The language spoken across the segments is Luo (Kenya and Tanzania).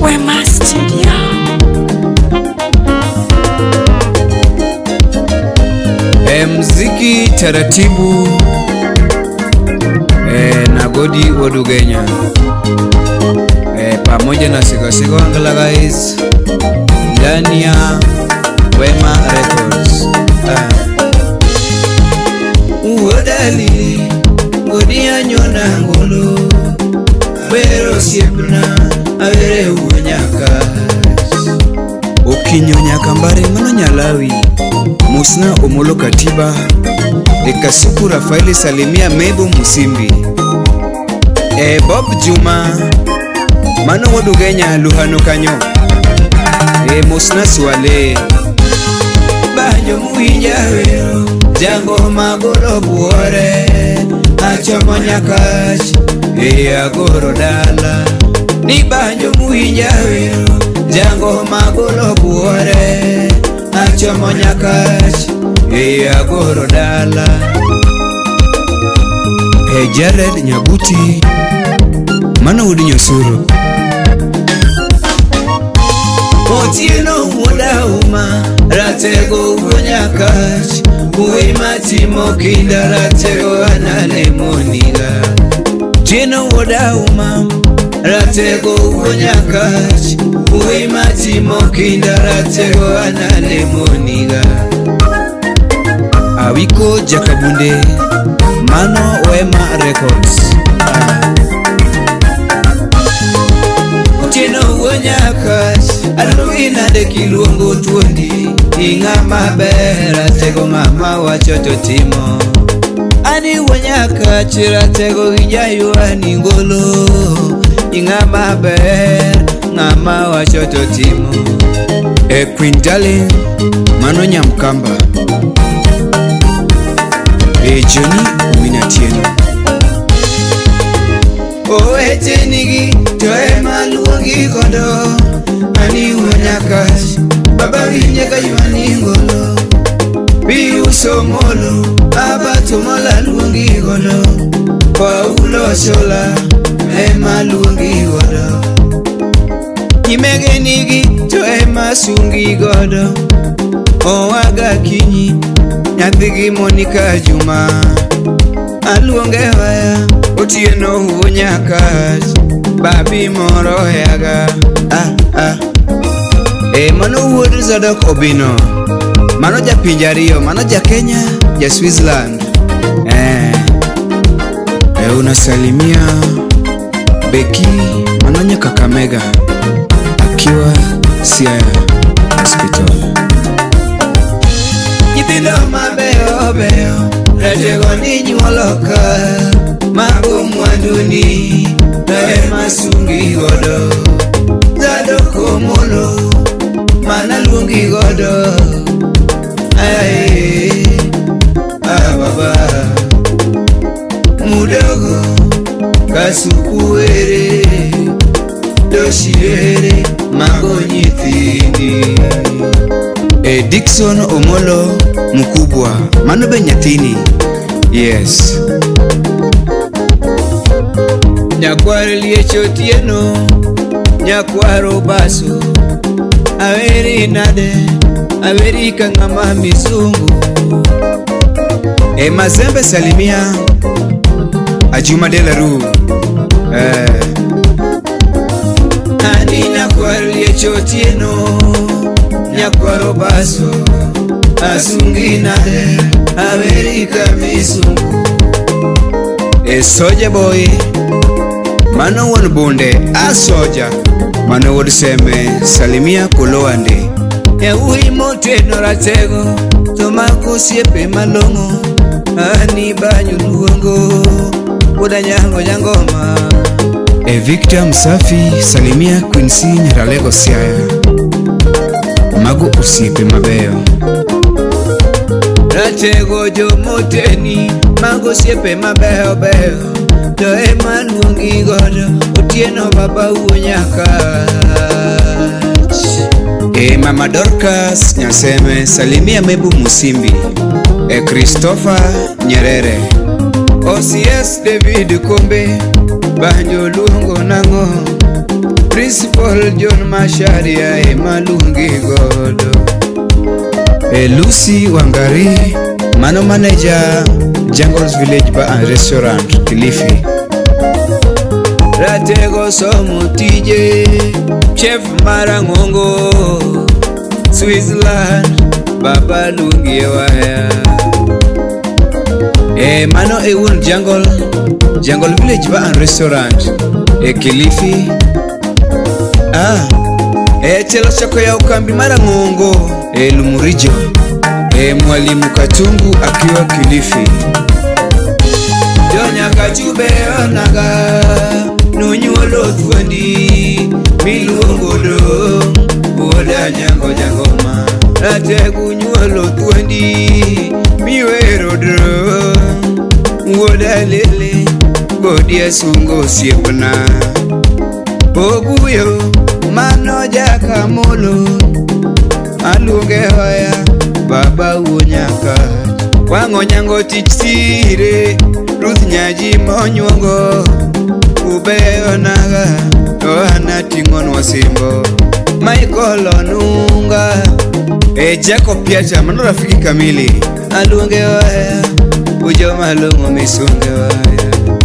Wema Studio. Mziki taratibu na Godi Wodugenya pamoja na Sigosigo Angla guys ndani ya Wema Records. Uodali Godi anyona ngolo bero siepna awere uonyaka Okinyo Nyakambare mano Nyalawi Musna Omolo Katiba Ekasuku Rafaeli Salimia Mebo Musimbi Bob Juma mano Wodugenya Luhano kanyo Musna Swale Banjo muwinja wero jango magolo buore achomo nyakach agoro dala ni banjo muwinja wero jango magolo buore achomo nyakach agoro dala. Jared Nyabuti mano wuod Nyosuru Otieno wuoda uma ratego wuo nyakach wuoyi matimo kinda ratego anane moniga Otieno wuoda uma ratego wuo nyakach wuoyi matimo kinda ratego anane moniga Awiko Jakabunde mano Wema Records. Otieno wuo nyakach aluongi nade kiluongo thuondi ing'ama ber ratego ng'ama wacho to timo ani wuo nyakach ratego winja ywani ngolo ing'ama ber ng'ama wacho to timo. Queen Darling mano Nyamkamba Johnny Ominatieno Owete nigi to ema luongi godo ani wuo nyakach baba winje ka ywani ngolo Pius Omolo baba to mola luongi godo Paulo Shola ema luongi godo Nyimege nigi to ema sungi godo Owaga kinyi nyathigi Monica Juma aluonge waya Otieno wuo nyakach babi moro yaga mano wuod Zadok Obino mano japinje ariyo mano ja Kenya ja Switzerland. Unasalimia Beki mano nya Kakamega akiwa Siaya Hospital. Nyithindo mabeyo beyo ratego ni nyuolo ka mago mwanduni to ema sungi godo Zadok Omolo mana luongi godo Ae, baba Mudogo Kasuku ere Doshi ere mago nyithindi. Dickson Omolo mkubwa mano be nyathini. Yes. Nyakwar Liech Otieno nyakwar Obaso aweri nade aweri ka ng'ama misungu. Mazembe salimia Ajuma Delaru. Ani nyakwar Liech Otieno nyakwar Obaso asungi nade aweri ka misungu. Soja boy mano wuon bunde a soja mano wuod Seme salimia Kolowande. Yawuoyi moteno ratego to mako osiepe malong'o ani banyo luongo wuod Anyango jangoma. Victor Msafi salimia Quincy Nyaralego Siaya mago osiepe mabeyo. Ratego jomoteni mago osiepe mabeyo beyo to ema luongi godo Otieno baba wuo nyaka. E Mama Dorcas Nyaseme, salimia Mebu Musimbi. E Christopher Nyerere. OCS David Kombe, Banjo luongo nang'o. Principal John Masharia ema luongi godo. E Lucy Wangari, mano manager Jungles Village Bar and Restaurant, Kilifi. Ratego somo tije, chef marang'ongo, Switzerland, baba luongi e waya. E mano e wuon Jungle Village Bar and Restaurant e Kilifi. E telo chako ya ukambi marang'ongo e Lumurijo. E Mwalimu Katungu akiwa Kilifi. Jonyaka chube onaga nunyuolo thuondi miluongo dong wuoda nyango jangoma. Ratego nyuolo thuondi miwero dong wuoda lele godi asungo osiepna. Oguyo mano jakamolo aluonge hoya baba wuo nyaka. Wang'o nyango tich sire Ruth nyaji monyuongo ubeyonaga to an ating'onwa simbo. Michael Onunga e Jacob Piacha mano rafiki kamili aluonge hoya ujo malong'o misunge hoya.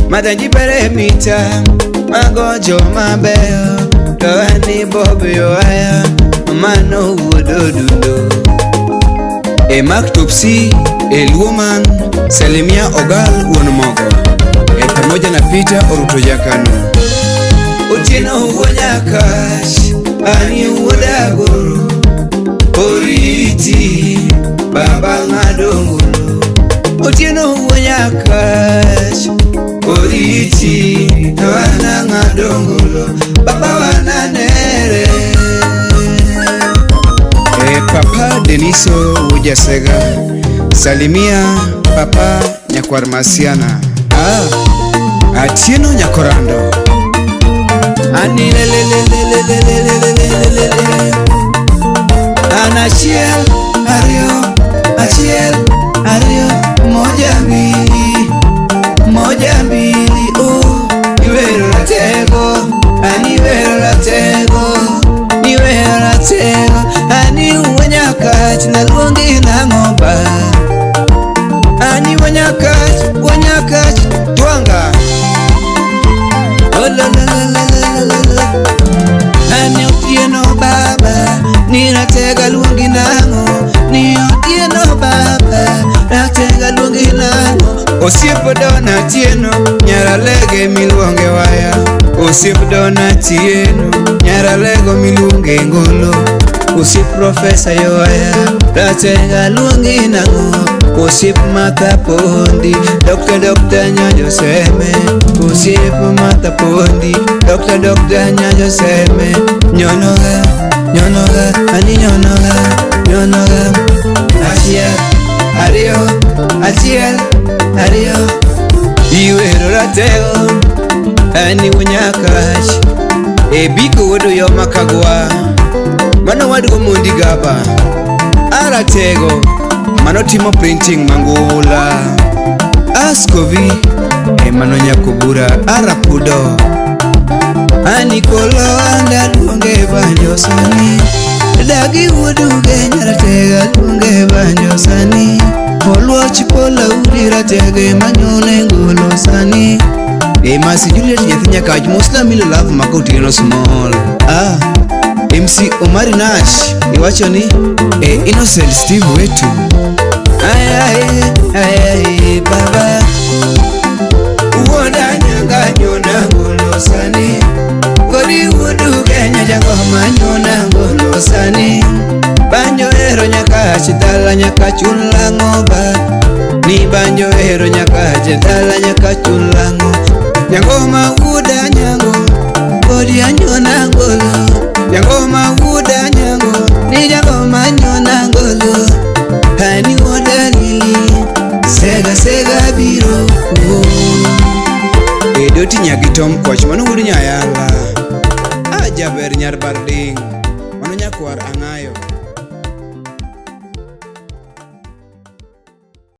Madanji bere mita mago joma beyo to an Bob yohaya mano wuod Odundo. E Mark Topsy, e Luoman, Salimia Ogal wuon mogo e pamoja na Peter Oruto Jakano. Otieno wuo Nyakach, ani wuod Agoro, oriti baba ng'ado ngolo. Otieno wuo Nyakach, oriti to an ang'ado ngolo, baba wananere. E Papa Deniso Wujasega, salimia Papa Nyakwar Masiana. Atieno Nyakorando. Ani lelelelelelelelelelele. An achiel ariyo achiel ariyo moja mbili moja mbili oh iwero ratego ani iwero ratego niwero ratego ani wuo Nyakach naluongi nang'o ba ani wuo Nyakach wuo Nyakach twanga. Oh la la la la la la la. Ani Otieno baba ni ratega luongi nang'o ni Otieno baba ratega luongi nang'o. Osiep Dona Atieno nyaralege miluonge waya. Osiep Dona Atieno nyaralego miluonge ngolo. Osiep Profesa yoya ratega luongi nang'o. Osiep Martha Pondi Dr. Dr. Nyanjo Seme. Osiep Martha Pondi Dr. Dr. Nyanjo Seme. Nyonoga nyonoga ani nyonoga nyonoga. Achiel ariyo achiel ariyo iwero ratego ani wuo Nyakach. E biko wuod Uyoma Kagwa mano wadgo Mondi Gaba. Aratego mano timo printing mangula. Askovi e mano Nyakobura Arapudo. Ani kolo anda luonge banjo sani. Dagi wuod Ugenya ratega luonge banjo sani. Oluoch pola udi ratege manyone ngolo sani. E Masi Juliet nyathi Nyakach mosna milo love mako otieno small. MC Omari Nash iwacho ni e Innocent Steve wetu. Ay ay ay baba wuoda nyanga nyona ngolo sani. Godi wuod Ugenya jangoma nyona ngolo sani. Banjo ero Nyakach dala Nyakach ulang'o ba. Ni banjo ero Nyakach dala Nyakach ulang'o. Nyangoma wuoda nyango godi anyona ngolo. Nyangoma wuoda nyango ni jangoma nyona ngolo. Hani wuoda lili sega sega biro. E doti nyagi Tom Koch mano wuod Nyayala. Ajaber nyar Barding mano. Nyakwar Ang'ayo.